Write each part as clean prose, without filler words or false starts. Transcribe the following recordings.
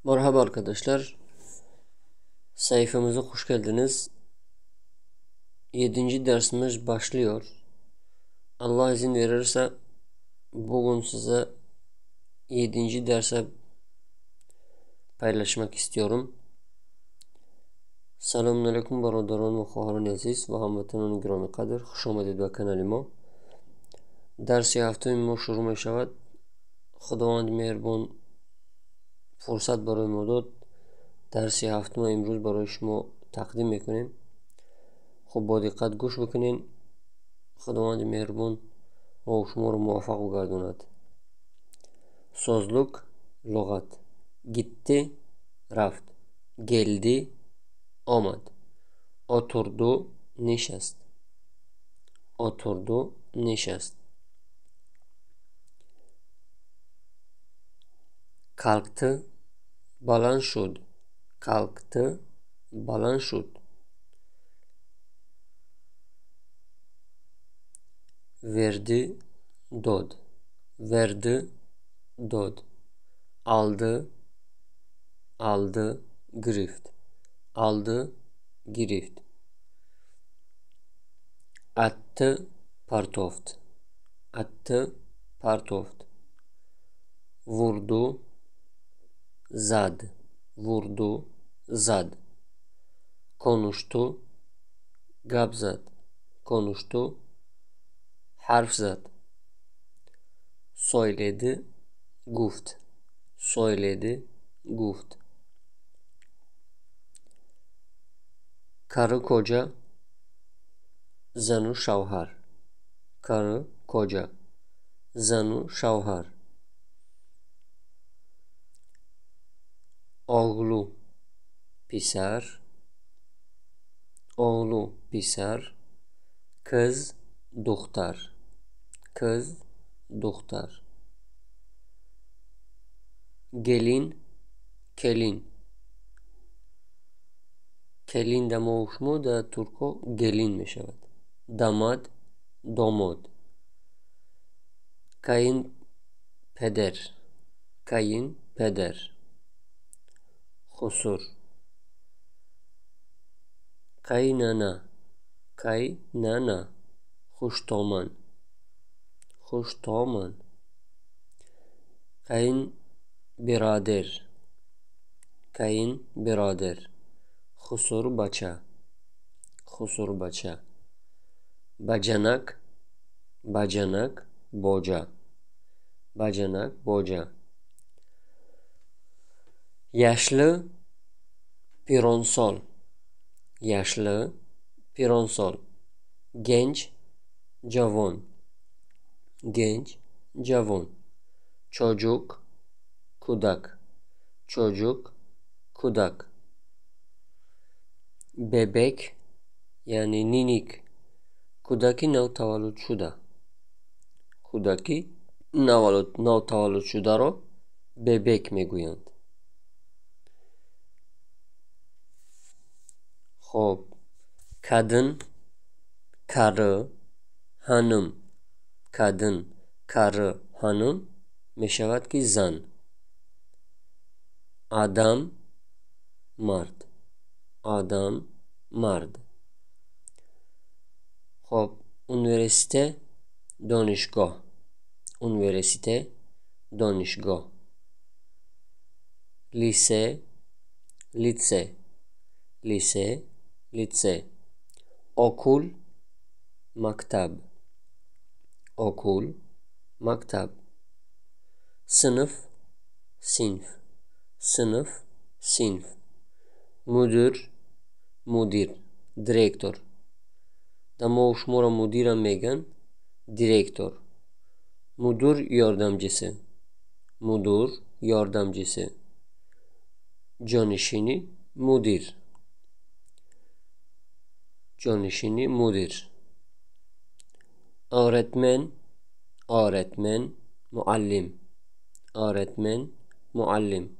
Merhaba arkadaşlar. Sayfamıza hoş geldiniz. 7. Dersimiz başlıyor. Allah izin verirse bugün size 7. Derse paylaşmak istiyorum. Салому алайкум, бародарон ва хоҳарони азиз ва ҳамватанони гиромиқадр, хуш омадед ба канали мо. Дарси ҳафтуми мо шурӯъ мешавад. Худованди меҳрубон фурсат барои мо дод. Дарси ҳафтума имрӯз барои шумо тақдим мекунем. Хуб, бо диққат гӯш бикунед. Худованди меҳрубон мо шуморо муваффақ бигардонад. Sözlük, луғат. Gitti, рафт. Geldi, омад. Oturdu, нишаст. Oturdu, нишаст. Kalktı, баланд шуд. Kalktı, баланд шуд. Verdi, дод. Verdi, дод. Aldı, aldı, гирифт. Aldı, гирифт. Attı, партофт. Attı, партофт. Vurdu, зад. Vurdu, зад. Konuştu, гап зад. Konuştu, ҳарф зад. Söyledi, гуфт. Söyledi, гуфт. Karı koca, зану шавҳар. Karı koca, зану шавҳар. Oğlu, писар. Oğlu, писар. Қиз, духтар. Қиз, духтар. Gelin, келин. Келин да мо шумо, да турко gelin мешавад. Дамад, домод. Kayınpeder, kayınpeder. Хусур. Kaynana, kaynana. Хуштоман, хуштоман. Kayınbirader, kayınbirader. Хусурбача, хусурбача. Bacanak, bacanak, боҷа. Bacanak, боҷа. Yaşlı, пиронсол. Yaşlı, пиронсол. Genç, ҷавон. Genç, ҷавон. Çocuk, кӯдак. Çocuk, кӯдак. Bebek, яъне ниник, кӯдаки навтаваллудшуда. Кӯдаки навтаваллудшударо bebek мегӯянд. Хоб, kadın, karı, hanım. Kadın, karı, hanım мешавад ки зан. Адам, мард. Адам, мард. Хоб, üniversite, донишгоҳ. Üniversite, донишгоҳ. Lise, литсей. Lise, литсей. Okul, мактаб. Okul, мактаб. Sınıf, синф. Sınıf, синф. Müdür, мудир, директор. Да мо шуморо мудирам мегӯянд, директор. Müdür yardımcısı, müdür yardımcısı. Ҷонишини мудир, ҷонишини мудир. Öğretmen, öğretmen, муаллим. Öğretmen, муаллим.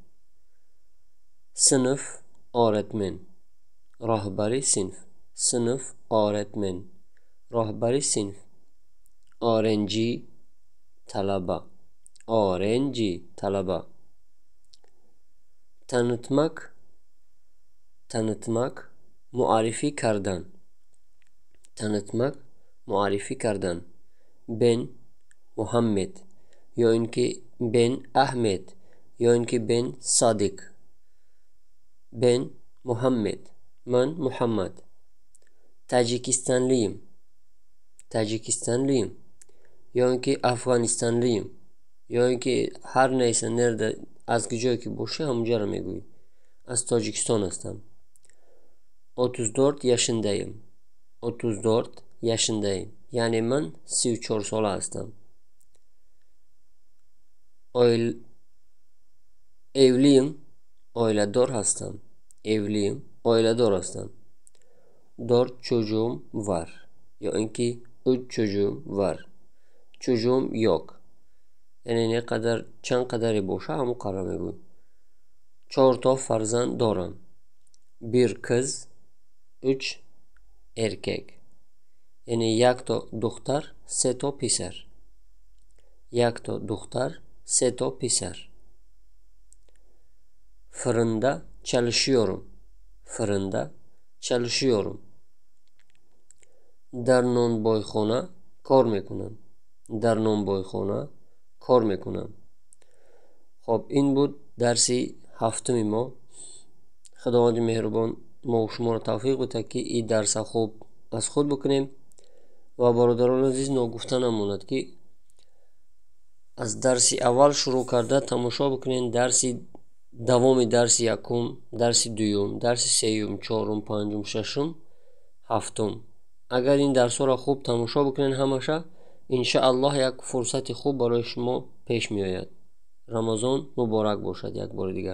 Sınıf, öğretmen. Роҳбари синф. Sınıf, öğretmen. Роҳбари синф. Öğrenci, талаба. Öğrenci, талаба. Tanıtmak, tanıtmak, муаррифӣ кардан. Tanıtmak, муаррифӣ кардан. Ben Muhammed ё ин ки ben Ahmed ё ин ки ben Sadiq. Ben Muhammed, ман Муҳаммад. Tacikistanlıyım, Tacikistanlıyım ё ин ки Afganistanlıyım ё ин ки ҳар neyse, nerede, аз куҷое ки бошӣ, ҳамунҷаро мегӯӣ. Аз Тоҷикистон ҳастам. 34 yaşındayım, 34 yaşındayım, яъне ман 34 сола ҳастам. Evliyim, оиладор ҳастам. Evliyim, оиладор ҳастам. Dört çocuğum var ё ин ки üç çocuğum var. Çocuğum yok, яъне не қадар, чанд қадаре боша, ҳамон қадр мегӯй. Чорто фарзанд дорам. Bir kız, üç erkek, яъне якто духтар, сето писар. Якто духтар, сето писар. Fırında çalışıyorum, fırında çalışıyorum, дар нонбойхона кор мекунам. Дар нонбойхона кор мекунам. Хоб, ин буд дарси ҳафтуми мо. Худованди меҳрубон мо шуморо тавфиқ бидиҳад, ки ин дарса хуб аз худ бикунем. Ва, бародарони азиз, ногуфта намонад, ки аз дарси аввал шурӯъ карда тамошо бикунед, дарси давоми дарси якум, дарси дуюм, дарси сеюм, чорум, панҷум, шашум, ҳафтум. Агар ин дарсҳоро хуб тамошо бикунед ҳамаша, иншааллоҳ, як фурсати хуб барои шумо пеш меояд. Рамазон муборак бошад як бори дигар.